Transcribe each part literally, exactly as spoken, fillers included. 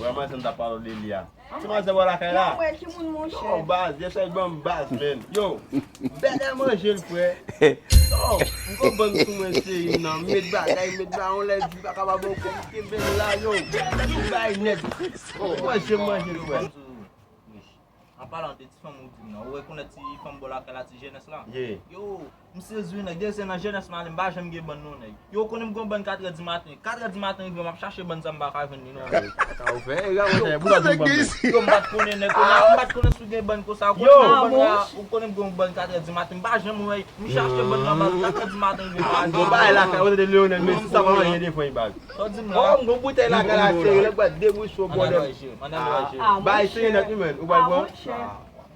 Vrèman, se m t ap pale de li a. Ti manzè bò lakay la. Yo, baz, yè sèl ban m baz, men. Yo, bèlè manje l, frè. Yo, m gon bann sou mwen, cheri, nan. M met bagay, m met bagay, on lè di, pa ka ba bon, kòm kenbe l la, yo. Tout bagay nèt. Yo, manje, manje l, frè. An palan de ti fanm ou di m nan, ou rekonèt ti fanm bò lakay la, ti jenès la? Yo, m sezi wi nèg, depi se nan jenès m ale, m pa janm gen bann non nèg. Yo, ou konnen m gon bann katrè di maten. Katrè di maten rive, m ap chache bann sa m pa ka jwenn li non nèg. Sa ou fè? E gade, ou fè, pou sa di bann non. Yo, m pa t konnen nèg, kounye a, m pa t konnen si w gen bann konsa, ou konnen m gon bann la, ou konnen m gon bann katrè di maten, m pa janm wè, m chache bann nan baz, katrè di maten rive, m pa jwenn. Bon, bay lakay, ou te Leonel Messi, sa pa anyen devan baz. Sa w di m la? Oh, m gon boutèy lakay la, sere, nèg pral debouche w, bòdèl. Bay sere nèt wi, men. Ou pral pran?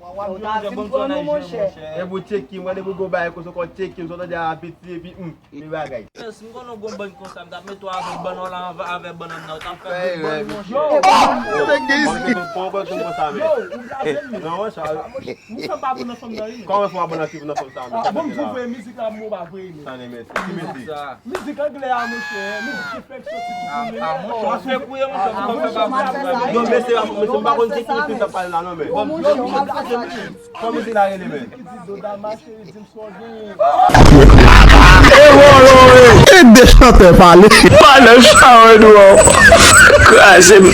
Ou ta di m pran non, monchè. E pou tcheke m, wè depi w gon bagay konsa, w konn tcheke m, sa w tande a apeti, epi, hmm, li bagay. Yes, m konnen w gon bann konsa, m t ap mete w avè bann w la, avè, avè bann nan, w t ap fè bon bann, monchè. Yo, ou blaze m. Non, monchè. Ou sanm pa bon nan fanm nan, wi. Kòman fè w pa bon nan fanm nan, men? Bon, m di w vre, mizik la, m pa vre, men. Tande, men, ki mizik? Mizik anglè a, monchè, mizik ki fèk soti pou moun. Ah, monchè, w ap fè kouye, monchè, pou fè pa. Yo, mesye, mesye, m pa konn ki mizik sa pale la, non, men. Bon, yo, yo, kòman mizik la rele, men? Ki di Doda ma chérie, di m sa w genyen. E de chantè pale. Pandan sa wè nou an. Kraze m.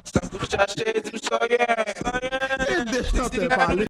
Sa m tou chache, di m sa w genyen. E de chantè pale.